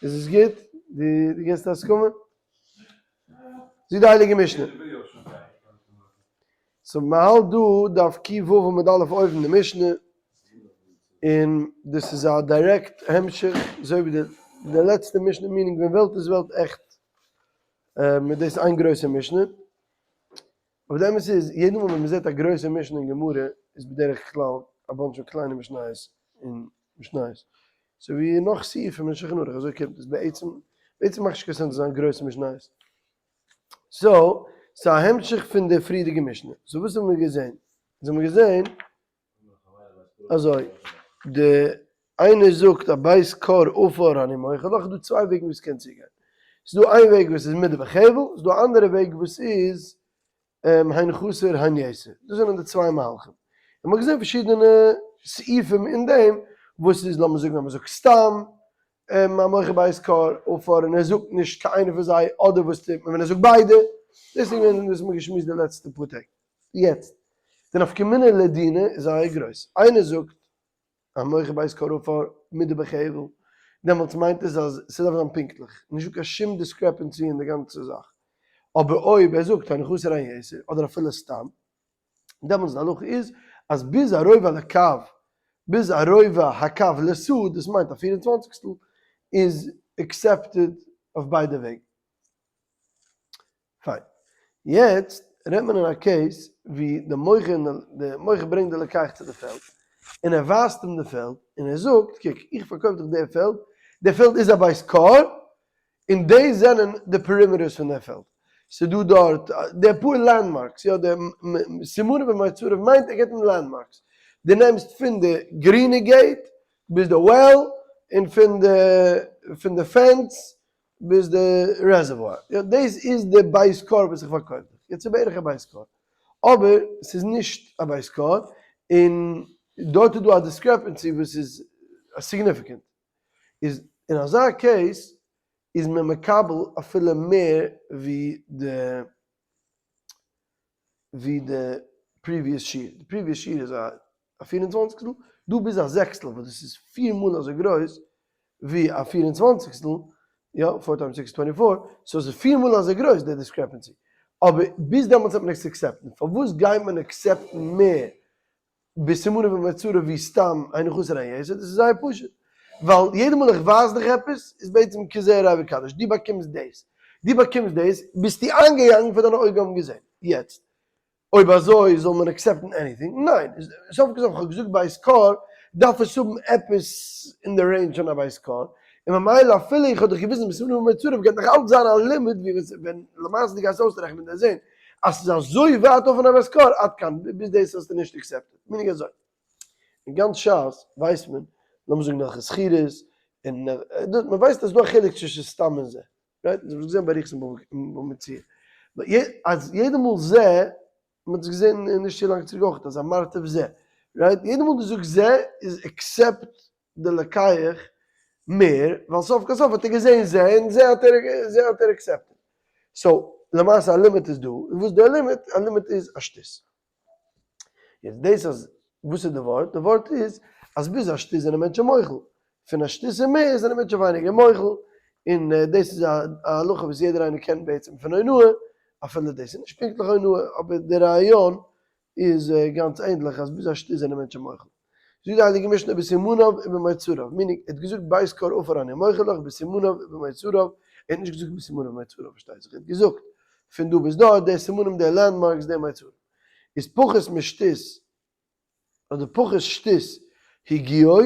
איז עס גוט? דו געסט א הסכמה? זאגט די הייליגע משנה. so מ'האלט דא דף ק"ו עמוד א' אויבן די משנה, און דאס איז א direct המשך אזוי ווי די לעצטע משנה meaning ווען וועלט איז וועלט עכט מיט דאס איין גרויסע משנה. אבער די אמת איז, יעדע מאל ווען מ'זעט א גרויסע משנה אין גמרא איז בדרך כלל א bunch פון קליינע משניות און משניות. אזוי ווי נאך סעיפים אין שולחן ערוך אזוי קומט עס בעצם, בעצם מאכט נישט קיין sense צו זיין גרויסע משניות. so, ס'איז א המשך פון די פריערדיגע משנה. so וואס האבן מיר געזען? אונז האבן געזען אזוי, די איינער זאגט א בית כור עפר אני מוכר לך, איז דא צוויי וועגן ווי ס'קען צוגיין. ס'איז דא איין וועג וואס איז מידה בחבל, ס'איז דא א אנדערע וועג וואס איז הן חסר הן יתר. דאס זענען די צוויי מהלכים. און מ'האט געזען פארשידענע סעיפים אין דעם, וואס איז לאמיר זאגן אז מ'זאגט סתם המוכר בית כור עפר און ער זאגט נישט קיין איינע פון זיי, אדער וואס טוט מען ווען ער זאגט ביידע. דאס איז געווען וואס מ'האט געשמועסט די לעצטע פאר טעג. יעצט, די נפקא מינה לדינא איז זייער גרויס. איינער זאגט המוכר בית כור עפר מידה בחבל, דעמאלטס מיינט עס אז ס'דארף זיין פונקטליך, נישטא קיין שום discrepancy אין די גאנצע זאך. אבער אויב ער זאגט הן חסר הן יתר, אדער אפילו סתם, דעמאלטס די הלכה איז אז ביז א רובע לקב, ביז א רובע הקב לסאה, דאס מיינט א פיר און צוואנציגסטל, איז accepted אויף ביידע וועגן. פיין. יעצט רעדט מען אין א case ווי די מוכר און די מוכר ברענגט די לוקח צו די פעלד, און ער ווייזט אים די פעלד, און ער זאגט, קוק, איך פארקויף דיך די פעלד, די פעלד איז א בית כור, און די זענען די perimeters פון די פעלד. ס'איז דא דארט די פאר landmarks, יא, די סימנים ומיצרים מיינט ער געבט אים landmarks. דו נעמסט פון די גרינע gate ביז די well, און פון די פון די fence ביז די reservoir, יא דאס איז די בית כור וואס איך פארקויף דיך, יעצט איז בערך א בית כור, אבער ס'איז נישט א בית כור, און דארט איז דא א discrepancy וואס איז significant, איז אין אזא case איז מען מקבל אפילו מער ווי די ווי די previous שיעור, די previous שיעור איז א פיר און צוואנציגסטל, דא ביז א זעקסטל וואס דאס איז פיר מאל אזוי גרויס ווי א פיר און צוואנציגסטל, יא, four times six twenty four, so עס איז פיר מאל אזוי גרויס די discrepancy, אבער ביז דעמאלטס וועט מען עס accept ן, פארוואס גייט מען accept ן מער בסימניו ובמיצריו ווי סתם אינו חסר אינו יתר, דאס איז זייער פשוט, ווייל יעדע מאל איך ווייז דיך עפעס איז בעצם כזה ראה וקדש, דו באקומסט דאס, דו באקומסט דאס, ביסטו איינגעגאנגען פאר דיינע אויגן האבן געזען, יעצט אויב אזוי זאל מען accept ן anything? ניין, סוף כל סוף איך האב געזאגט בית כור דארף עס האבן עפעס אין די range פון א בית כור, און ממילא אפילו איך האב דיך געוויזן בסימניו ובמיצריו גייט נאך אלץ זיין א לימיט ווי ווען למעשה דו גייסט אויסרעכענען און דערזען אז ס'איז אזוי ווייט אויף פון א בית כור, עד כאן, ביז דאס האסטו נישט accepted, meaning אזוי. אין גאנץ שס ווייסט מען, לאמיר זאגן הלכות שכירות, און מען ווייסט אז ס'דא א חילוק צווישן סתם און זה, right? אונז האבן עס געזען באריכות אין בבא מציעא. אז יעדע מאל זה, מען האט עס געזען נישט צו לאנג צוריק אויך, אז א מרתף זה, right? יעדע מאל דו זאגסט זה איז accept די לוקח מער, ווייל סוף כל סוף האט ער געזען זה און זה האט ער זה האט ער accepted. so למעשה א לימיט איז דא, און וואס איז דער לימיט? א לימיט איז א שתות. יעצט דאס אז וואס איז די ווארט? די ווארט איז אז ביז א שתות זענען מענטשען מוחל, פון א שתות און מער זענען מענטשען ווייניגער מוחל, און דאס איז א הלכה וואס יעדער איינער קען בעצם פון אונאה, אפילו דאס איז נישט פונקטליך אונאה, אבער די רעיון איז גאנץ ענדליך אז ביז א שתות זענען מענטשען מוחל. זאגט די הייליגע משנה בסימניו ובמיצריו, meaning ער האט געזאגט בית כור עפר אני מוכר לך בסימניו ובמיצריו, ער האט נישט געזאגט בסימניו ובמיצריו פארשטייט זיך, ער האט געזאגט פון דא ביז דארט, די סימנים די landmarks די מיצרים איז פחות משתות אדער פחות שתות הגיעו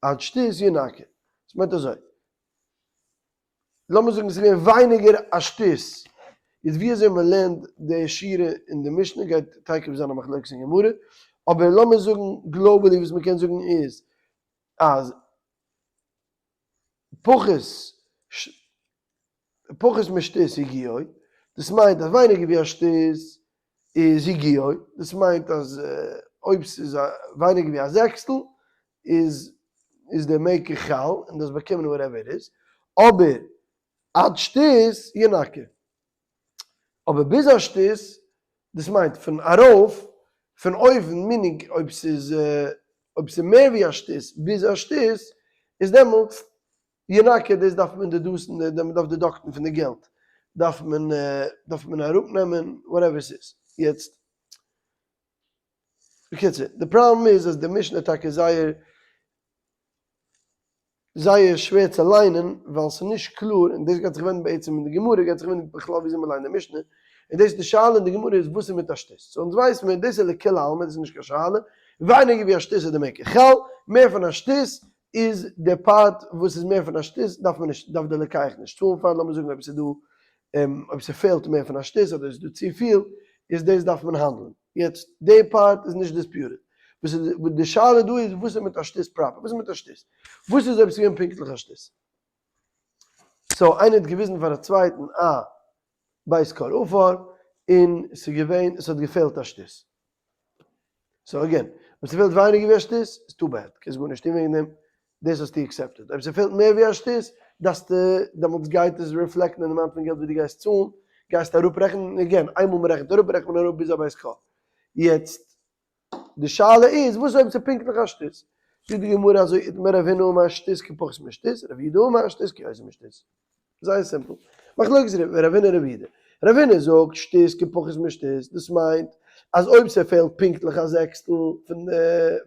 עד שתות ינקה, עס מיינט אזוי, לאמיר זאגן עס איז געווען ווייניגער א שתות, איז ווי אזוי מען לערנט די שורה אין די משנה גייט תיכף זיין א מחלוקת אין גמרא, אבער לאמיר זאגן globally וואס מען קען זאגן איז אז פחות פחות משתות הגיעו, דאס מיינט אז ווייניגער ווי א שתות איז הגיעו, דאס מיינט אז אויב ס'איז ווייניגער ווי א זעקסטל איז איז דער מקח חל און דאס באקומען whatever it is, אבער עד שתות ינקה, אבער ביז א שתות, דאס מיינט פון ארויף, פון אויבן, meaning אויב ס'איז אויב ס'איז מער ווי א שתות ביז א שתות, איז דעמאלטס. ינקה דאס דארף מען deduce ן, מען דארף deduct ן פון די געלט, דארף מען דארף מען אראפנעמען whatever ס'איז. יעצט, בקיצור, די פראבלעם איז אז די משנה איז טאקע זייער זייער שווער צו ליינען ווייל ס'איז נישט קלאר, און דאס גייט זיך ווענדן בעצם אין די גמרא, גייט זיך ווענדן בכלל וויאזוי מ'ליינט די משנה, און דאס די שאלה אין די גמרא איז וואס איז מיט א שתות? so אונז ווייס מיר דאס איז לכולי עלמא דאס איז נישט קיין שאלה, ווייניגער ווי א שתות איז די מקח חל, מער פון א שתות איז די part וואס איז מער פון א שתות דארף מען נישט דארף די לוקח נישט צאלן פאר, לאמיר זאגן אויב ס'איז דא אויב ס'פעלט מער פון א שתות אדער איז דא צופיל איז דאס דארף מען האנדלען. יעצט די part איז נישט disputed, וואס איז די שאלה דא איז וואס איז מיט א שתות proper, וואס איז מיט א שתות? וואס איז אויב ס'איז געווען פונקטליך א שתות? so איינער האט געוויזן פאר א צווייטן א בית כור עפר און ס'איז געווען ס'האט געפעלט א שתות. so again, אויב ס'פעלט ווייניגער ווי א שתות איז too bad, קענסט גארנישט טון וועגן דעם, דאס האסטו accepted. אויב ס'פעלט מער ווי א שתות דארפסטו, דעמאלטס גייט עס reflect ן אין די amount פון געלט וואס דו גייסט צאלן, גייסטו אראפרעכענען, again, איינמאל מ'רעכנט אראפ רעכנט מען אראפ ביז א בית כור. יעצט, די שאלה איז, וואס אויב ס'איז פונקטליך א שתות? זאגט די גמרא אזוי, איתמר רב הונא אמר שתות כפחות משתות, רב יהודה אמר שתות כיותר משתות. זייער simple. מחלוקת רב הונא רב יהודה. רב הונא זאגט שתות כפחות משתות, דאס מיינט אז אויב ס'פעלט פונקטליך א זעקסטל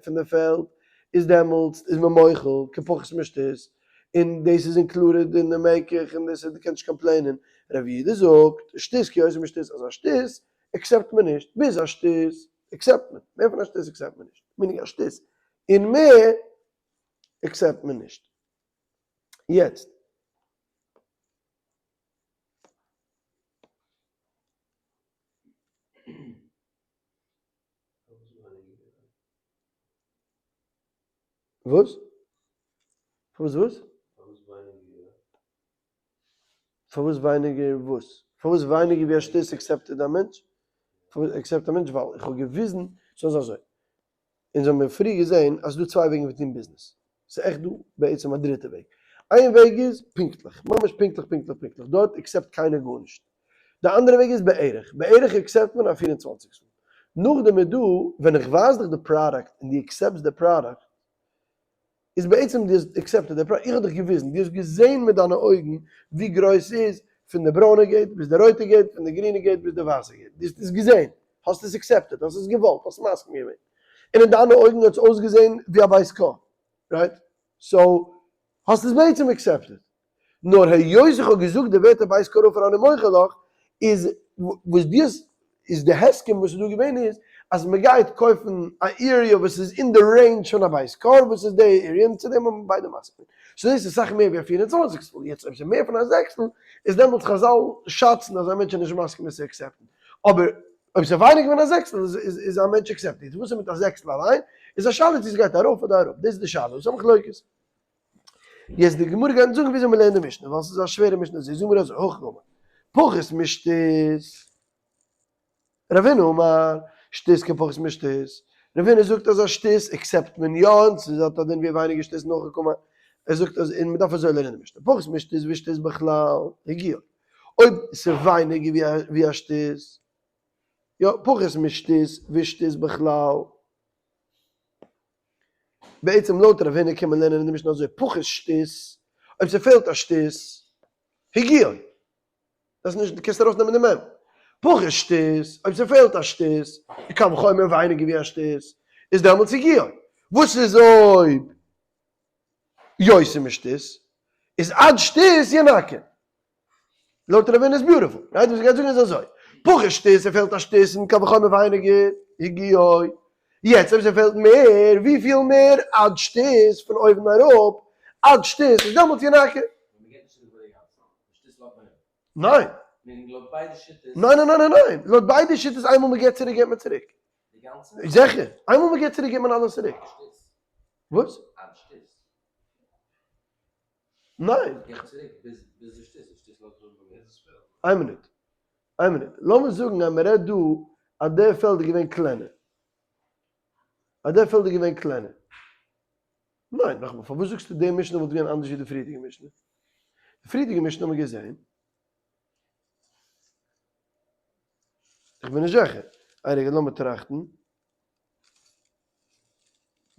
פון די פעלד, איז דעמאלטס איז מען מוחל כפחות משתות, און דאס איז included אין די מקח און דאס איז דו קענסט נישט complain ען. רב יהודה זאגט שתות כיותר משתות אז א שתות accept מען נישט, ביז א שתות accept מען, מער פון א שתות accept מען נישט, meaning א שתות און מער accept מען נישט. יעצט. וואס? פארוואס וואס? פארוואס ווייניגער וואס? פארוואס ווייניגער ווי א שתות accepted א מענטש? פארוואס accept א מענטש? ווייל איך האב געוויזן, סאיז אזוי, אונז האבן מיר פריער געזען אז ס'דא צוויי וועגן פון טון ביזנעס, ס'איז עכט דא בעצם א דריטע וועג, איין וועג איז פונקטליך, ממש פונקטליך פונקטליך פונקטליך, דארט accept קיינער גארנישט, די אנדערע וועג איז בערך, בערך accept מען א 24 סטל, נאכדעם איז דא ווען איך ווייז דיך די פראדוקט און דו accept סט די פראדוקט, איז בעצם דו האסט accepted די פראדוקט, איך האב דיך געוויזן, דו האסט געזען מיט דיינע אויגן ווי גרויס ס'איז, פון די ברוינע gate ביז די רויטע gate, פון די גרינע gate ביז די ווייסע gate, דו האסט עס געזען, האסט עס accepted, האסט עס געוואלט, האסט מסכים געווען, און אין דיינע אויגן האט עס אויסגעזען ווי א בית כור, right? so האסט עס בעצם accepted. נאר היות איך האב געזאגט די ווערטער בית כור עפר אני מוכר לך, איז וואס דו האסט, איז די הסכם וואס איז דא געווען איז, אז מען גייט קויפן א area וואס איז אין די range פון א בית כור, וואס איז די area, און צו דעם האבן ביידע מסכים. so דאס איז אסאך מער ווי א פיר און צוואנציגסטל, יעצט אויב ס'איז מער פון א זעקסטל, איז דעמאלטס חזל שאצן אז א מענטש איז נישט מסכים עס צו accept ן, אבער אויב ס'איז ווייניגער פון א זעקסטל איז איז א מענטש accepted, יעצט וואס איז מיט א זעקסטל אליין, איז א שאלה צו ס'גייט ארויף אדער אראפ, דאס איז די שאלה, דאס איז א מחלוקת. יעצט די גמרא גייט אונז זאגן וויאזוי מ'לערנט די משנה, ווייל ס'איז א שווערע משנה, זאגט די גמרא אזוי, הכי קאמר, פחות משתות, רב הונא אמר, שתות כפחות משתות, רב הונא זאגט אז א שתות accept מען יא און ס'איז האט א דין ווי ווייניגער שתות הכי קאמר, ער זאגט אז און מ'דארף אזוי לערנען די משנה, פחות משתות ושתות בכלל, הגיעו, אויב ס'איז ווייניגער ווי א שתות, יא, פחות משתות ושתות בכלל. בעצם לויט רב הונא קען מען לערנען אין די משנה אזוי, פחות שתות, אויב ס'פעלט א שתות, הגיעו. דאס נישט, דו קענסט ארויסנעמען די מ'. פחות שתות, אויב ס'פעלט א שתות, קל וחומר ווייניגער ווי א שתות, איז דעמאלטס הגיעו. וואס איז אויב יותר משתות, איז עד שתות ינקה. לויט רב הונא איז beautiful, right? וואס ער גייט זאגן איז אזוי, פחות שתות, ס'פעלט א שתות און קל וחומר ווייניגער, הגיעו. יעצט אויב ס'פעלט מער, וויפיל מער? עד שתות פון אויבן אראפ, עד שתות איז דעמאלטס ינקה. ניין. ניין ניין ניין ניין, לויט ביידע שיטות איינמאל מ'געט צוריק געט מען צוריק. זיכער, איינמאל מ'געט צוריק געט מען אלעס צוריק. וואס? ניין. איין מינוט. איין מינוט. לאמיר זאגן אז מ'רעדט דא אז דער פעלד איז געווען קלענער. אז דער פעלד איז געווען קלענער. ניין, נאכאמאל, פארוואס זאגסטו די משנה וואלט געווען אנדערש ווי די פריערדיגע משנה? די פריערדיגע משנה האבן מיר געזען. איך בין נישט זיכער. איין רגע, לאמיר טראכטן.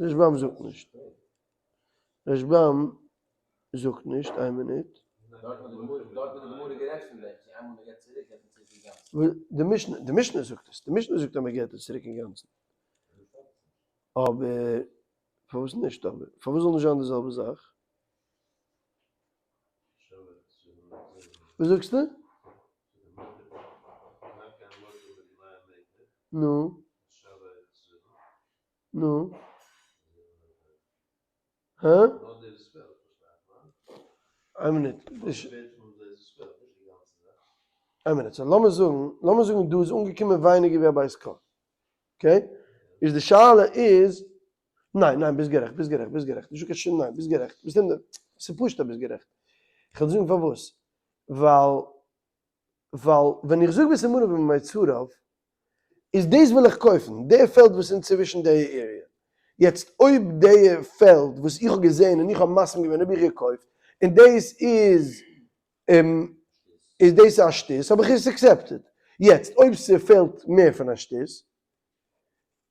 רשבם זאגט נישט. רשבם. זאגט נישט, איין מינוט. די משנה, די משנה זאגט עס, די משנה זאגט אז מען געבט עס צוריק אינגאנצן. אבער פארוואס נישט אבער? פארוואס זאל נישט זיין די זעלבע זאך? וואס זאגסטו? נו? נו? הא? איין מינוט. איין מינוט, so לאמיר זאגן, לאמיר זאגן דא איז אנגעקומען ווייניגער ווי א בית כור. Okay? איז די שאלה איז, ניין, ניין, ביסט גערעכט, ביסט גערעכט, ביסט גערעכט, נישטא קיין שום, ניין, ביסט גערעכט, ביסט אין די, ס'איז פשוט אז ביסט גערעכט. כ'וועל דיר זאגן פארוואס. ווייל, ווייל ווען איך זאג בסימניו ובמצריו, איז דאס וויל איך קויפן, די פעלד וואס איז אינצווישן די area. יעצט אויב די פעלד וואס איך האב געזען און איך האב מסכים געווען האב איך געקויפט, און דאס איז איז דאס א שתות האב איך עס accepted. יעצט אויב ס'פעלט מער פון א שתות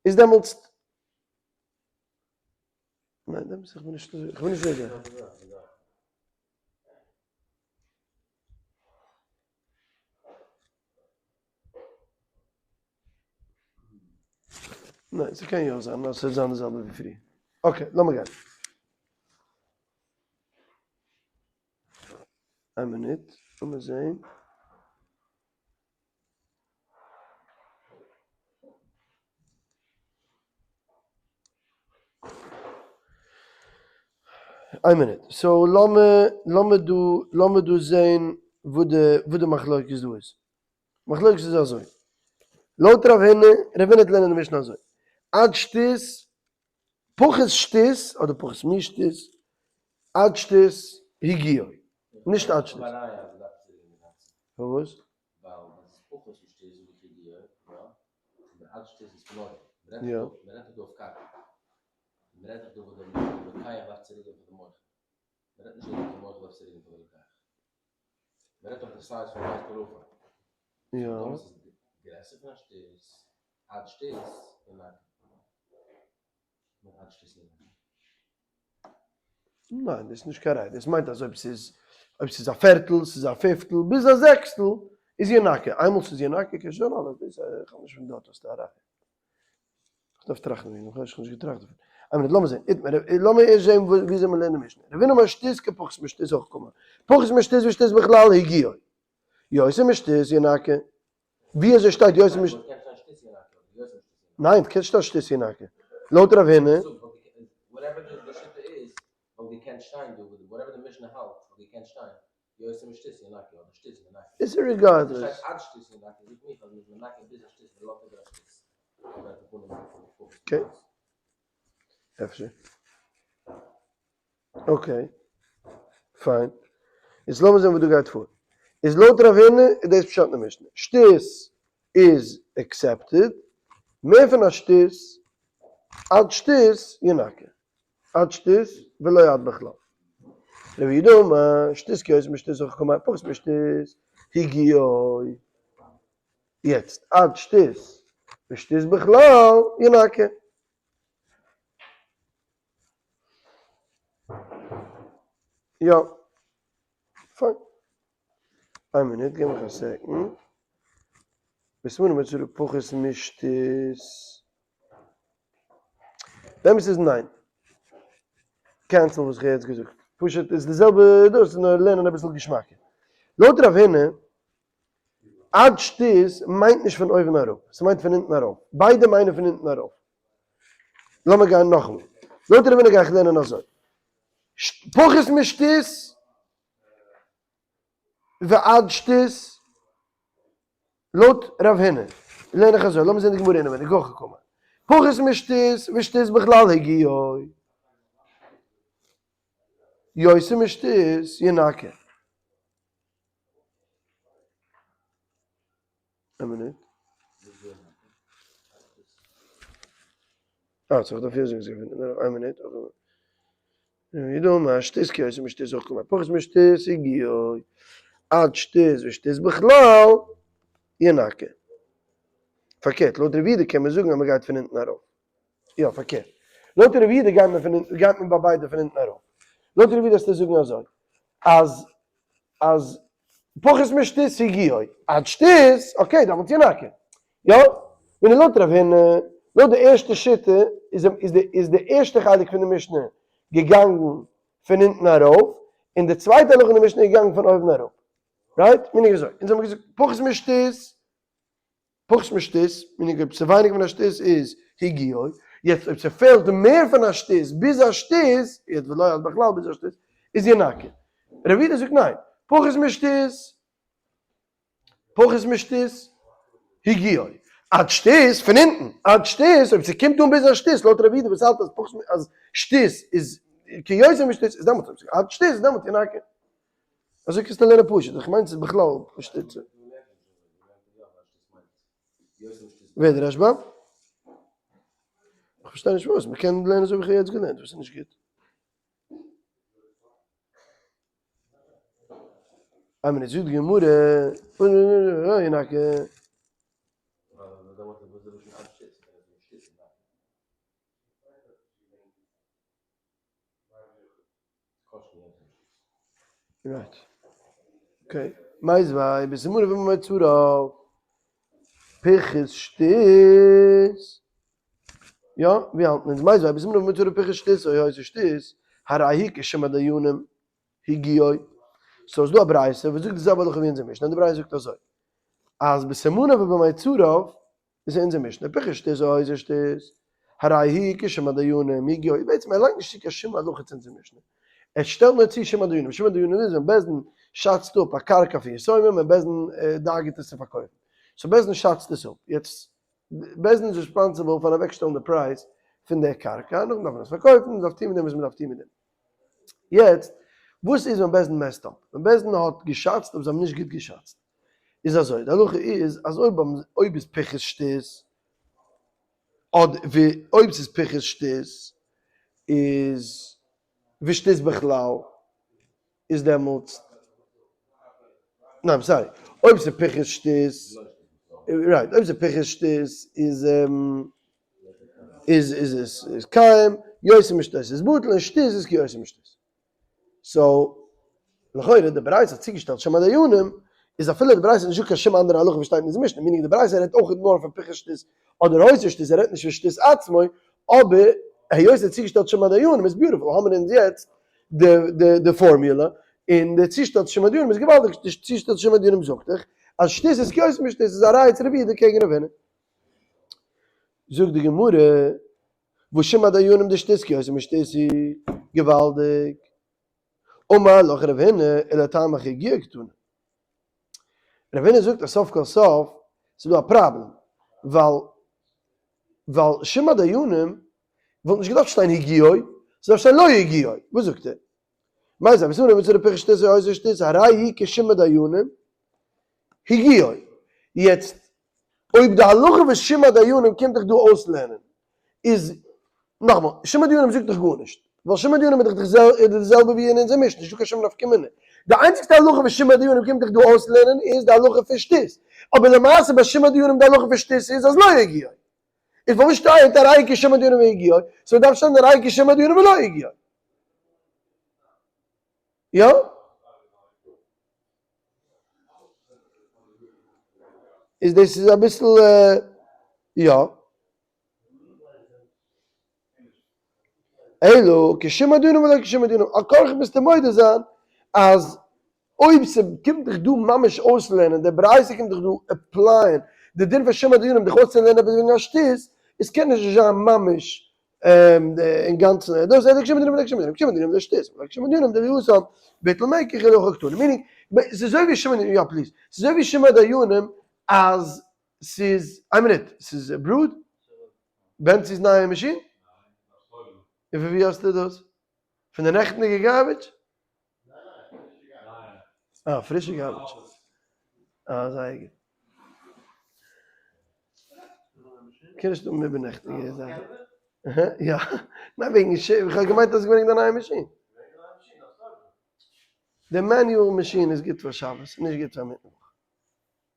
איז דעמאלטס. ניין דעמאלטס איך בין נישט איך בין נישט זיכער. ניין ס'קען יא זיין אז ס'וועט זיין די זעלבע ווי פריער. Okay לאמיר גיין. איין מינוט, לאמיר זעהן. איין מינוט, so לאמיר לאמיר דא לאמיר דא זעהן וואס די וואס די מחלוקת דא איז. מחלוקת איז אזוי, לויט רב הונא, רב הונא האט לערנען די משנה אזוי, עד שתות פחות שתות אדער פחות משתות, עד שתות הגיעו, נישט עד שתות. פארוואס? יא. יא. ניין דאס איז נישט קיין ראיה, דאס מיינט אז אויב ס'איז אויב ס'איז א פערטל, ס'איז א פיפטל, ביז א זעקסטל איז ינקה, איינמאל ס'איז ינקה קענסטו זאגן אלעס, דאס איך האב נישט פון דארט האסטו א ראיה. איך דארף טראכטן וועגן דעם, איך האב נישט געטראכט דערפון. איין מינוט לאמיר זען, לאמיר ערשט זען וויאזוי מען לערנט די משנה. רב הונא אמר שתות כפחות משתות הכי קאמר, פחות משתות ושתות בכלל הגיעו. יותר משתות ינקה. ווי אזוי שטייט יותר משתות? ניין, קענסט שטיין שתות ינקה. לויט רב הונא. איז regardless. Okay. אפשר. Okay. Fine. יעצט לאמיר זען וואס דא גייט פאר. איז לויט רב הונא איז דאס פשט אין די משנה. שתות איז accepted, מער פון א שתות, עד שתות ינקה. עד שתות ולא עד בכלל. רבי יהודה אמר, שתות כיותר משתות הכי קאמר, פחות משתות הגיעו. יעצט עד שתות ושתות בכלל ינקה. יא. Fine. איין מינוט, גיב מיך א second. בסימנו מצורע פחות משתות. די אמת איז ניין. Cancel וואס איך האב יעצט געזאגט. פשוט איז די זעלבע דאס, נאר לערנען אביסל געשמאקער. לויט רב הונא, עד שתות מיינט נישט פון אויבן אראפ, ס'מיינט פון אונטן ארויף. ביידע מיינען פון אונטן ארויף. לאמיר גיין נאכאמאל. לויט רב הונא גיי איך לערנען אזוי. פחות משתות ועד שתות. לויט רב הונא לערן איך אזוי, לאמיר זען די גמרא אינעווייניג, הכי קאמר. פחות משתות ושתות בכלל הגיעו. יותר משתות ינקה. איין מינוט. אה, so איך דארף יא זאגן זיי געפינען. איין מינוט. רבי יהודה אמר, שתות כיותר משתות הכי קאמר, פחות משתות הגיעו עד שתות ושתות בכלל ינקה. פארקערט, לויט רבי יהודה קען מען זאגן אז מען גייט פון אונטן ארויף. יא, פארקערט. לויט רבי יהודה גייט מען פון אונטן, גייט מען ביי ביידע פון אונטן ארויף. לויט רב יהודה וועסטו זאגן אזוי, אז אז פחות משתית הגיעו, עד שתית, okay, דעמאלטס ינקה. יא? ווען לויט רב הונא, לויט די ערשטע שיטה, איז איז די איז די ערשטע חלק פון די משנה געגאנגען פון אונטן ארויף, און די צווייטע הלכה אין די משנה איז געגאנגען פון אויבן אראפ. Right? Meaning אזוי, אונז האבן געזאגט פחות משתית, פחות משתית, meaning אויב ס'איז ווייניגער פון א שתית איז הגיעו, יעצט אויב ס'פעלט מער פון א שתית ביז א שתית, יעצט ולא עד בכלל ביז א שתית, איז ינקה. רב יהודה זאגט ניין, פחות משתית, פחות משתית, הגיעו. עד שתית, פון אונטן, עד שתית, אויב ס'קומט אן ביז א שתית, לויט רב יהודה וואס האלט אז פחות אז שתית איז כיותר משתית, איז דעמאלטס עד שתית איז דעמאלטס ינקה. אזוי קענסטו לערנען פשוט, איך מיין ס'איז בכלל פשוט. ווער דער רשב"ם? איך פארשטיי נישט וואס, מ'קען לערנען אזוי ווי איך האב יעצט געלערנט, וואס איז נישט גוט? איין מינוט, זאגט די גמרא, Right. Okay. מיתיבי, בסימניו ובמיצריו. פחות שתית. יא, ווי האלטן אונז? מיתיבי, בסימניו ובמיצריו פחות שתית, או הוסיף שתית, הרי הוא כשום הדיינים הגיעו. So איז דא א ברייתא וואס זאגט די זעלבע הלכה ווי אונזער משנה, און די ברייתא זאגט אזוי, אז בסימניו ובמיצריו איז אונזער משנה, פחות שתית או הוסיף שתית, הרי הוא כשום הדיינים הגיעו, בעצם ער לייגט נישט צו קיין שום הלכה צו אונזער משנה, ער שטעלט נאר צו שום הדיינים, שום הדיינים איז ווען בית דין שאצט אפ א קרקע פון יתומים און בית דין דאגה'ט עס צו פארקויפן, so בית דין שאצט עס אפ, יעצט בית דין איז responsible פארן אוועקשטעלן די פרייז פון די קרקע, נאכדעם דארף מען עס פארקויפן, מען דארף טון מיט דעם וואס מען דארף טון מיט דעם. יעצט, וואס איז ווען בית דין messed up? ווען בית דין האט געשאצט אבער זיי האבן נישט גוט געשאצט, איז אזוי, די הלכה איז אז אויב האבן אויב איז פחות שתית, אדער ווי אויב ס'איז פחות שתית איז ושתית בכלל איז דעמאלטס, ניין sorry, אויב ס'איז פחות שתית, right, אויב ס'איז פחות שתית איז איז איז עס איז קיים, יותר משתית איז בטל און שתית איז כיותר משתית. So, לכאורה די ברייתא האט צוגעשטעלט שום הדיינים, איז אפילו די ברייתא נישט דא קיין שום אנדערע הלכה וואס שטייט אין אונזער משנה, meaning די ברייתא רעדט אויך נאר פון פחות שתית אדער הוסיף שתית, ער רעדט נישט פון שתית עצמו, אבער היות ער האט צוגעשטעלט שום הדיינים איז beautiful, האבן אונז יעצט די די די פארמיולע, און די צושטעל שום הדיינים איז געוואלדיג, די צושטעל שום הדיינים זאגט דאך אז שתית איז כיותר משתית איז א ראיה צו רבי יהודה קעגן רב הונא. זאגט די גמרא, וואס שום הדיינים דשתית כיותר משתית היא, געוואלדיג. אמר לך רב הונא, ולטעמיך הגיעו קתני. רב הונא זאגט אז סוף כל סוף ס'איז דא א פראבלעם, ווייל ווייל שום הדיינים וואלט נישט געדארפט שטיין הגיעו, ס'דארף שטיין לא הגיעו, וואס זאגט ער? מיתיבי, בסימניו ובמיצריו פחות שתית או הוסיף שתית, הרי הוא כשום הדיינים הגיעו. יעצט אויב די הלכה וואס שום הדיינים קומט דיך דא אויסלערנען איז, נאכאמאל, שום הדיינים זאגט דיך גארנישט, ווייל שום הדיינים איז דאך די זעלבע ווי אין אונזער משנה, נישטא קיין שום נפקא מינה. די איינציגסטע הלכה וואס שום הדיינים קומט דיך דא אויסלערנען איז די הלכה פון שתית. אבער למעשה ביי שום הדיינים די הלכה פון שתית איז אז לא הגיעו. איז פארוואס שטייט הרי כשום הדיינים הגיעו? So דארף שטיין הרי כשום הדיינים ולא הגיעו. יא? איז דאס איז אביסל יא. אלא כשום הדיינים ולא כשום הדיינים, על כרחך מוזטו מודה זיין אז אויב ס'קומט דיך דא ממש אויסלערנען, די ברייתא קומט דיך דא apply ען די דין פון שום הדיינים דיך אויסצולערנען עפעס וועגן א שתית, עס קען נישט זיין ממש אינגאנצן דאס איז כשום הדיינים ולא כשום הדיינים, כשום הדיינים דשתית, ולא כשום הדיינים דהתם ביטול מקח הלכה קתני, meaning ס'איז אזוי ווי שום הדיינים, יא please, ס'איז אזוי ווי שום הדיינים אז ס'איז, איין מינוט, ס'איז בראד? בענצי'ס נייע מאשין? און פון ווי האסטו דאס? פון די נעכטניגע garbage? אה, פרישע garbage. אה, זייער גוט. קען נישט האבן איבערנעכטיגע זאכן. יא. ניין וועגן ש, איך האב געמיינט אז געברענגט א נייע מאשין. די manual מאשין איז גוט פאר שבת, נישט גוט פאר מיטוואך.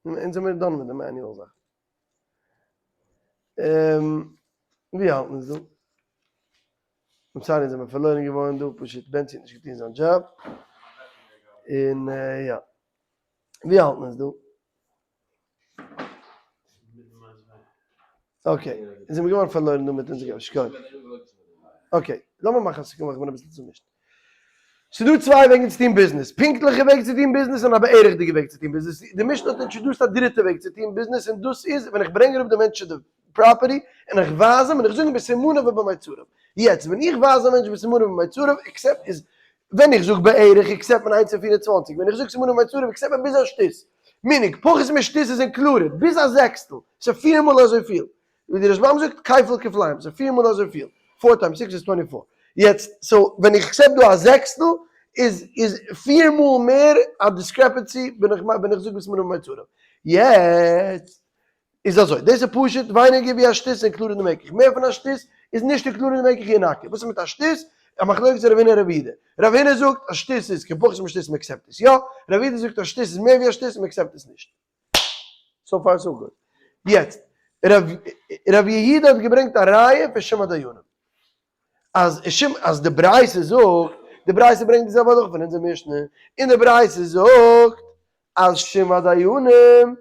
אונז זעמיר done מיט די manual זאכן. ווי האלט מען דא? I'm sorry זעמער פארלוירן געווארן דא, פשוט בענצי האט נישט געטון זיין דזשאב, און יא. ווי האלט מען עס דא? Okay, אונז זעמיר געווארן פארלוירן דא מיט אונזער אשכול. Okay, לאמיר מאכן א סיכום איך בין אביסל צומישט. ס'דא צוויי וועגן צו טון ביזנעס, פונקטליכע וועג צו טון ביזנעס און א בערך'דיגע וועג צו טון ביזנעס. די משנה האט introduced א דריטע וועג צו טון ביזנעס און דאס איז ווען איך ברענג אראפ די מענטש צו די property און איך ווייז אים און איך זאג אים בסימניו ובמיצריו. יעצט ווען איך ווייז א מענטש בסימניו ובמיצריו accept איז ווען איך זאג בערך accept מען איינס און 24, ווען איך זאג סימניו ובמיצריו accept מען ביז א שתות. meaning, פחות משתות איז included, ביז א זעקסטל, ס'איז פיר מאל אזויפיל. ווי די רשב"ם זאגט כפל כפליים, ס'איז פיר מאל אזויפיל, four times six איז 24. יעצט, so ווען איך accept דא א זעקסטל, איז איז פיר מאל מער א discrepancy ווען איך ווען איך זאג בסימניו ובמיצריו. יעצט, איז אזוי, דאס איז פשוט ווייניגער ווי א שתות included אין די מקח, מער פון א שתות איז נישט included אין די מקח ינקה, וואס איז מיט א שתות? א מחלוקת רב הונא רב יהודה, רב הונא זאגט א שתות איז כפחות משתות מען accept עס יא, רב יהודה זאגט א שתות איז מער ווי א שתות מען accept עס נישט. So far so good. יעצט, רב יהודה האט געברענגט א ראיה פון שום הדיינים. אז שום אז די ברייתא זאגט, די ברייתא ברענגט די זעלבע הלכה פון אונזער משנה, און די ברייתא זאגט אז שום הדיינים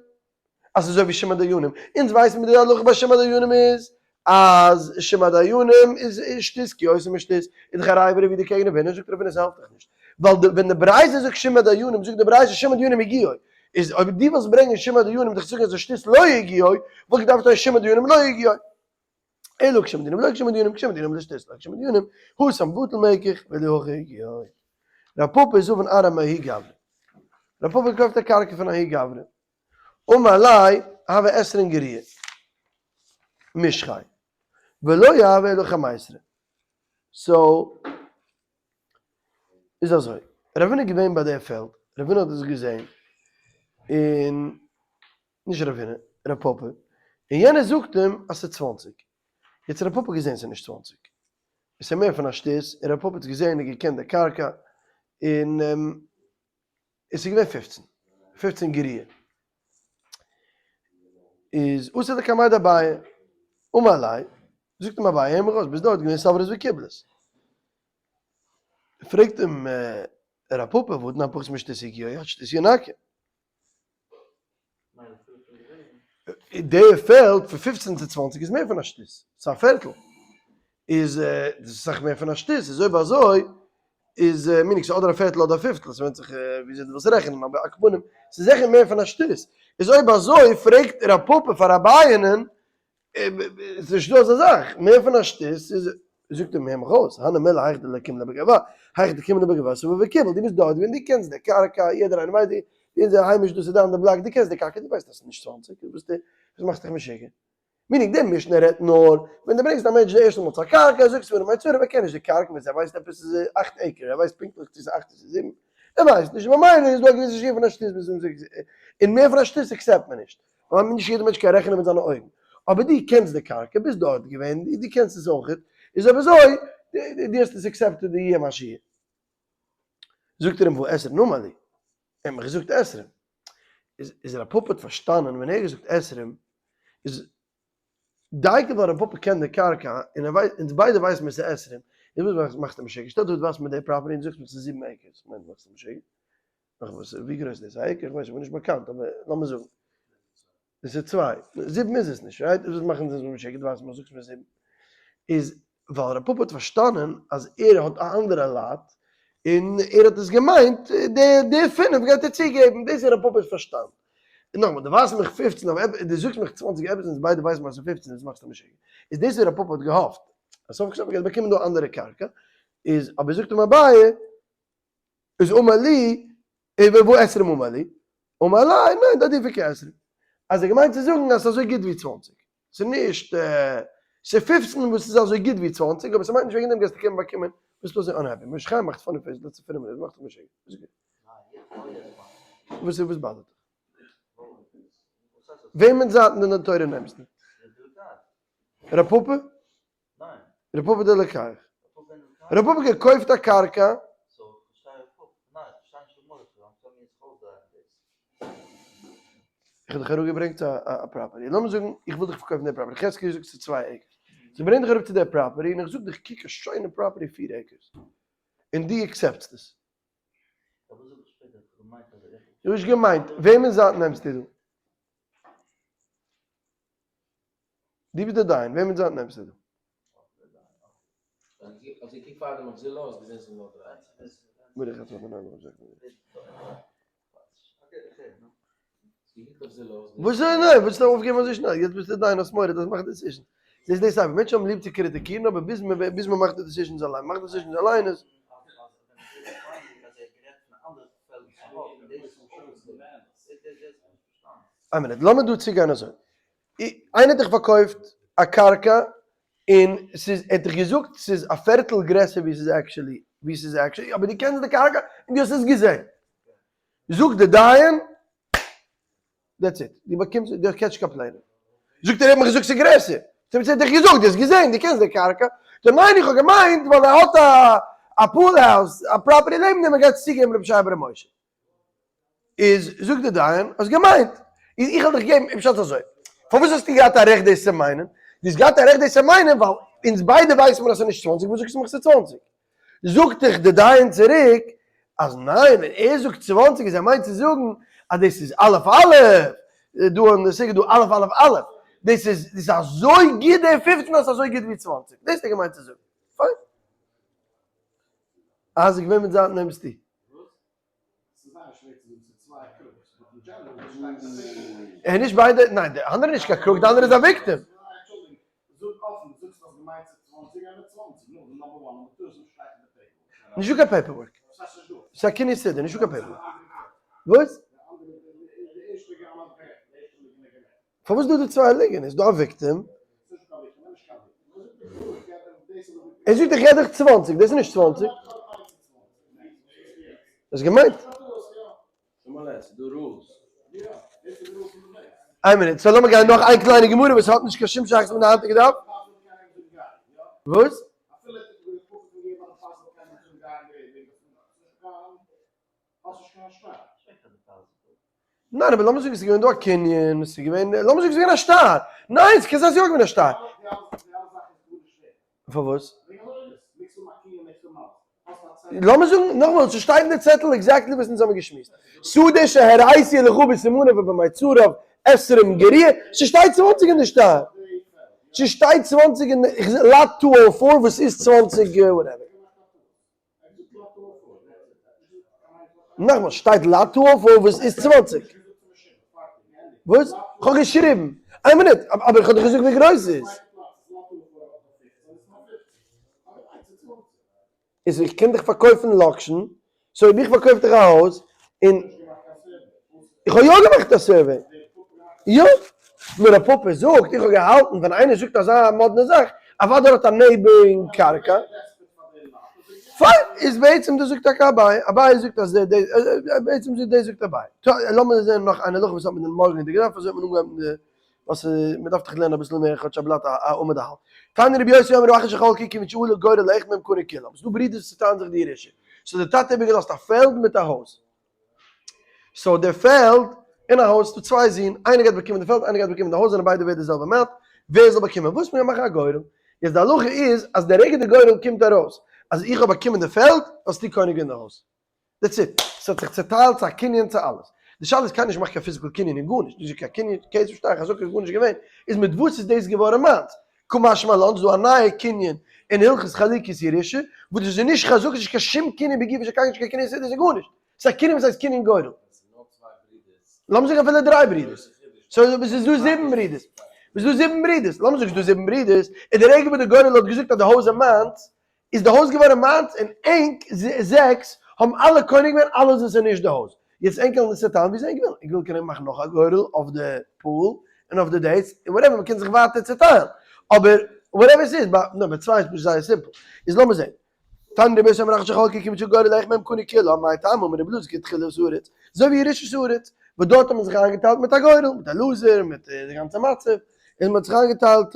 אז ס'איז אזוי ווי שום הדיינים, אונז ווייסן מיר די הלכה ביי שום הדיינים איז אז שום הדיינים איז שתות כיותר משתות, איז דאך א ראיה ווי די קעגן רב הונא, זאגט רב הונא ס'העלפט דיך נישט, ווייל די ווען די ברייתא זאגט שום הדיינים זאגט די ברייתא שום הדיינים הגיעו, איז אויב דו ווילסט ברענגען שום הדיינים דיך זאגן אז שתות לא הגיעו, וואלט געדארפט זיין שום הדיינים לא הגיעו. אלא כשום הדיינים לא כשום הדיינים, כשום הדיינים לשתות לא כשום הדיינים, התם בטל מקח ואלא הכא הגיעו. רב פפא איז זבין ארעא מההוא גברא. רב פפא קויפט א קרקע פון ההוא גברא. אמר ליה הוה עשרין גריעי משכיה ולא הוה אלא חמיסרא. So איז אזוי, רב הונא איז געווען ביי די פעלד, רב הונא האט עס געזען, און נישט רב הונא, רב פפא, און יענער זאגט אים אז ס'איז 20. יעצט רב פפא האט געזען ס'איז נישט 20, עס איז מער פון א שתות, און רב פפא האט עס געזען און געקענט די קרקע, און עס איז געווען 15, 15 גריעה. איז אתא לקמיה דאביי, אמר ליה, זאגט אים אביי, הער מיך אויס, ביסט דארט געווען סברות וקיבלות. פרעגט אים רב פפא, והא תנן פחות משתות הגיעו, עד שתות ינקה. די פעלד פון 15 צו 20 איז מער פון א שתות, ס'איז א פערטל, איז דאס איז אסאך מער פון א שתות, איז אויב אזוי איז meaning ס'איז אדער א פערטל אדער א פיפטל, ס'ווענדט זיך וויאזוי דו ווילסט רעכענען, אבער על כל פנים ס'איז זיכער מער פון א שתות, איז אויב אזוי פרעגט רב פפא פאר אביי'נען, ס'איז נישטא אזא זאך, מער פון א שתות איז, זאגט אים הער מיך אויס, הני מילי היכא דלא קימלא בגוה, היכא דקימלא בגוה סבר וקיבל, דו ביסט דארט ווען דו קענסט די קרקע, יעדער איינער ווייסט די, אונזער היימיש דאס איז די אנדער בלאק, דו קענסט די קרקע, דו ווייסט אז ס'איז נישט 20, וואס מאכסטו דיך משוגע? meaning די משנה רעדט נאר ווען דו ברענגסט א מענטש די ערשטע מאל צו א קרקע, זאגסטו מיר מיין צורה, ער קען נישט די קרקע, ווען ער ווייסט עפעס איז אכט acre, ער ווייסט פונקטליך צו ס'איז אכט צו ס'איז זיבן, ער ווייסט נישט, ממילא איז דא א געוויסע שיעור פון א שתות ביז און מער פון א שתות accept מען נישט, ווייל נישט יעדער מענטש קען רעכענען מיט זיינע אויגן, אבער דו קענסט די קרקע, ביסט דארט געווען, דו קענסט עס אויכעט, איז אויב אזוי, דו האסט עס accepted יהיה מה שיהיה. זאגט ער אים והא עשרין אמר לי, ער האט מיך געזאגט עשרים, איז איז רב פפא האט פארשטאנען ווען ער האט געזאגט עשרים, איז דייקא ווייל רב פפא קען די קרקע, און ער ווייסט, אונז ביידע ווייסן מיר ס'איז עשרים, איז וואס מאכסטו משוגע, שטעל דיר פאר דו ווייסט מיט די property און זאגסט מיר ס'איז זיבן acres, כ'מיין מאכסטו משוגע? נאך וואס, ווי גרויס איז דאס? א acre? כ'ווייס נישט, כ'בין נישט באקאנט, אבער לאמיר זאגן. דאס איז צוויי. זיבן איז עס נישט, right? וואס מאכן זיי משוגע? דו ווייסט מיר, זאגסט מיר זיבן. איז ווייל רב פפא האט פארשטאנען אז ער האט א אנדערע lot, און ער האט עס געמיינט, די די פינף גייט ער צוגעבן, דאס איז רב פפא'ס פארשטאנד. און נאכאמאל, דו ווייזט מיך 15, אבער דו זאגסט מיך 20 עפעס, אונז ביידע ווייסן אז עס איז 15, וואס מאכסטו משוגע? איז דאס וואס רב פפא האט געהאפט, אז סוף כל סוף ער גייט באקומען דא א אנדערע קרקע, איז אבער זאגט אים אביי, איז אמר לי, והא עשרים אמר לי, אמר ליה, ניין, דעדיפא כעשרים. אז ער געמיינט צו זאגן אז ס'איז אזוי גוט ווי 20. ס'איז נישט, ס'איז 15 וואס איז אזוי גוט ווי 20, אבער ס'מיינט נישט וועגן דעם גייסטו קענען באקומען, ביסט אזוי unhappy. משה חיים מאכט funny face לעצטע פינף מינוט, מאכט זיך משוגע. וואס איז, וואס באדערט דיך? וועמענס זייט אין די תורה נעמסטו? ר' פפא? ר' פפא דער לוקח. ר' פפא געקויפט א קרקע. איך האב דיך אראפגעברענגט א property. לאמיר זאגן איך וויל דיך פארקויפן די property. חזקי זאגט ס'איז צוויי acres. So ברענג דיך אראפ צו דער property און איך זאג דיך קוק א שיינע property 4 acres. און דו accept סט עס. דו האסט געמיינט, וועמענס זייט נעמסטו דא? דו ביסט דער דיין, וועמענס זייט נעמסטו דא? וואס איז ניין? וואס האסטו אויפגעגעבן אזוי שנעל? יעצט ביסטו דיין, האסט מורא, דארפסט מאכן decision. זעסט דאס אבער מענטשן האבן ליב צו קריטיקירן אבער ביז מען ביז מען מאכט די decisions אליין, מאכט decisions אליין איז. איין מינוט, לאמיר דא צוגיין אזוי. איינער האט דיך פארקויפט א קרקע און ס'איז, ער האט דיך געזאגט ס'איז א פערטל גרעסער ווי ס'איז actually, ווי ס'איז actually, אבער דו קענסט די קרקע און דו האסט עס געזען. זאגט די דיין, that's it, דו באקומסט, דו קענסט נישט complain ען. זאגט ער, ער האט מיך געזאגט ס'איז גרעסער. זאגט ער, ער האט דיך געזאגט, דו האסט געזען, דו קענסט די קרקע. זאגט ער, ניין איך האב געמיינט ווייל ער האט א א pool house, א property לעבן דעם, ער גייט עס צוגעבן רבי שייע בר' משה. איז זאגט די דיין, האסט געמיינט, איז איך וועל דיך געבן, פשט אזוי, פארוואס האסטו געהאט א רעכט דאס צו מיינען? דו האסט געהאט א רעכט דאס צו מיינען ווייל אונז ביידע ווייסן מיר אז ס'איז נישט 20, וואס זאגסטו מיך ס'איז 20? זאגט דיך די דיין צוריק אז ניין, ווען ער זאגט 20 איז ער מיינט צו זאגן אז דאס איז א' א', דא אין די סוגיא דא א' א' א', דאס איז דאס איז אזוי גוט די 15 אז ס'איז אזוי גוט ווי 20, דאס האט ער געמיינט צו זאגן. פיין. אייזיק וועמענס זייט נעמסטו? ער נישט ביידע, ניין די אנדערע נישט קיין crook, די אנדערע איז א victim. נישטא קיין paperwork. ס'איז א קנין סודר, נישטא קיין paperwork. וואס? פארוואס דא די צוויי ליגן? איז דא א victim? ער זאגט איך געב דיך 20, דאס איז נישט 20. האסט געמיינט? איין מינוט, so לאמיר גיין נאך איין קליינע גמרא וואס האט נישט קיין שום שייכות מיט די היינטיגע דף. וואס? ניין אבער לאמיר זאגן ס'איז געווען דא א קנין, ס'איז געווען, לאמיר זאגן ס'איז געווען א שטר, ניין ס'קען זיין ס'איז יא געווען א שטר. פארוואס? לאמיר זאגן נאכאמאל ס'שטייט אין די צעטל exactly וואס אונז האבן געשמועסט, שדה שהראיתי לך בסימניו ובמצריו עשרים גריעה, ס'שטייט 20 אין די שטר, ס'שטייט 20 אין lot 204 וואס איז 20 whatever. נאכמאל, שטייט lot 204 וואס איז 20. וואס? כ'האב געשריבן. איין מינוט, אבער איך האב דאך געזאגט ווי גרויס ס'איז. איז איך קען דיך פארקויפן לאקשן, so אויב איך פארקויף דיך א הויז, און איך האב יא געמאכט א survey. יא. נאר רב פפא זאגט, איך האב געהאלטן ווען איינער זאגט אזא מאדנע זאך, אוודאי ער האט א neighboring קרקע. פיין, איז בעצם דאס זאגט טאקע אביי, אביי זאגט אז די, בעצם דאס זאגט אביי. טא, לאמיר זען נאך איין הלכה וואס האט מיט דעם מארגנדיגע דף, אזוי האט מען אנגעהויבן די, וואס מען דארף דאך לערנען אביסל מער, כאטש א בלאט א עמוד א האלב. תניא רבי יוסי אומר אחין שחלקו כיון שעלה גורל לאחד מהם קנה כולם. ס'דא ברידערס וואס צעטיילן זיך די ירושה. so דער טאטע האט איבערגעלאזט א פעלד מיט א הויז. so דער פעלד און א הויז, ס'דא צוויי זין, איינער גייט באקומען די פעלד, איינער גייט באקומען די הויז, זענען ביידע ווערט די זעלבע amount, ווער זאל באקומען וואס? מיר מאכן א גורל. יעצט די הלכה איז אז די רגע די גורל קומט ארויס אז איך האב באקומען די פעלד, האסטו קונה געווען די הויז. that's it. ס'האט זיך צעטיילט צו א קנין צו אלעס. די שאלה איז קיינער נישט געמאכט קיין physical קנין און גארנישט, נישט קיין קנין, כסף שטר חזקה איז גארנישט געווען, איז מיט וואס איז דאס געווארן מיינס? קא משמע לן ס'דא א נייע קנין אין הלכות חלוקת ירושה, וואס דאס איז נישט חזקה, ס'איז נישט קיין שום קנין בגופו של קרקע, נישט קיין קנין ס'איז גארנישט. ס'איז א קנין וואס הייסט קנין גורל. לאמיר זאגן אפילו דריי ברידערס. so עס איז דא זיבן ברידערס. עס איז דא זיבן ברידערס. לאמיר זאגן עס איז דא זיבן ברידערס, און די רגע וואס די גורל האט געזאגט אז די הויז איז מיינס, איז די הויז געווארן מיינס, און ענק זעקס האבן אלע קונה געווען אלעס וואס איז נישט די הויז. יעצט ענק קענען עס צעטיילן ווי ענק ווילן. ענק ווילן קענען מאכן נאך א גורל אויף די pool און אויף די dates, און whatever, מ'קען זיך ווייטער צעטיילן. אבער whatever עס איז, ביי נאמבער צוויי איז פשוט זייער simple. איז לאמיר זען. תניא רבי יוסי אומר אחין שחלקו כיון שעלה גורל לאחד מהם קנה כולם, מאי טעמא אמר רבי אלעזר כתחילת הארץ, אזוי ווי ירושת הארץ, וואס דארט האט מען זיך איינגעטיילט מיט א גורל, מיט אלעזר, מיט די גאנצע מצב, און מען האט זיך איינגעטיילט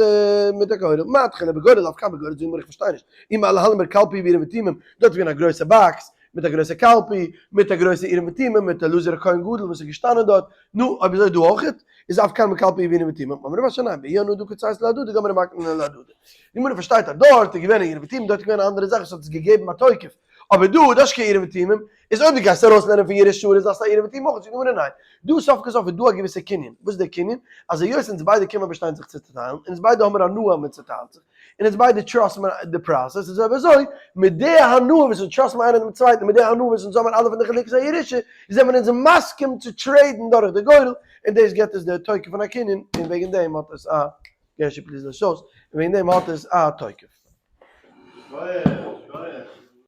מיט א גורל, מה תחילה בגורל אף כאן בגורל, זאג מיר איך פארשטיי נישט, אי מה להלן בקלפי ואורים ותומים, דארט איז געווען א גרויסע box, מיט א גרויסע קלפי, מיט א גרויסע אורים ותומים, מיט אלעזר הכהן גדול וואס איז געשטאנען דארט, נו, אויב אזוי דא אויכעט, איז אף כאן בקלפי אורים ותומים, אמר רב אשי ניין, באי אנא דקא ציית להדדי גמרי מקני ליה להדדי. די גמרא פארשטייט אז דארט איז געווען אורים ותומים, דארט איז געווען א אנדערע זאך וואס האט עס געגעבן א תוקף, אבער דא איז דאך נישט קיין אורים ותומים, איז אויב דו גייסט ארויסלערנען פון ירושה איז דאס א אורים ותומים אויך, זאגט די גמרא ניין, דא סוף כל סוף איז דא א געוויסע קנין, וואס איז דער קנין? אז היות אונז ביידע קומען באשטיין זיך צו צוטיילן, און אונז ביידע האבן הנאה אז מען צוטיילט זיך, און אונז ביידע trust מיר די process, איז אויב אזוי, מיט די הנאה וואס אונז trust מיר איינער דעם צווייטן, און מיט די הנאה וואס אונז האבן אלע פון די חלוקת הירושה, זעמיר אונז מסכים צו trade ן דורך די גורל, און דאס גיבט עס די תוקף פון א קנין, און וועגן דעם האט עס א, געשי please לעש אויס, און וועגן דעם האט עס א תוקף. שכוח, שכוח.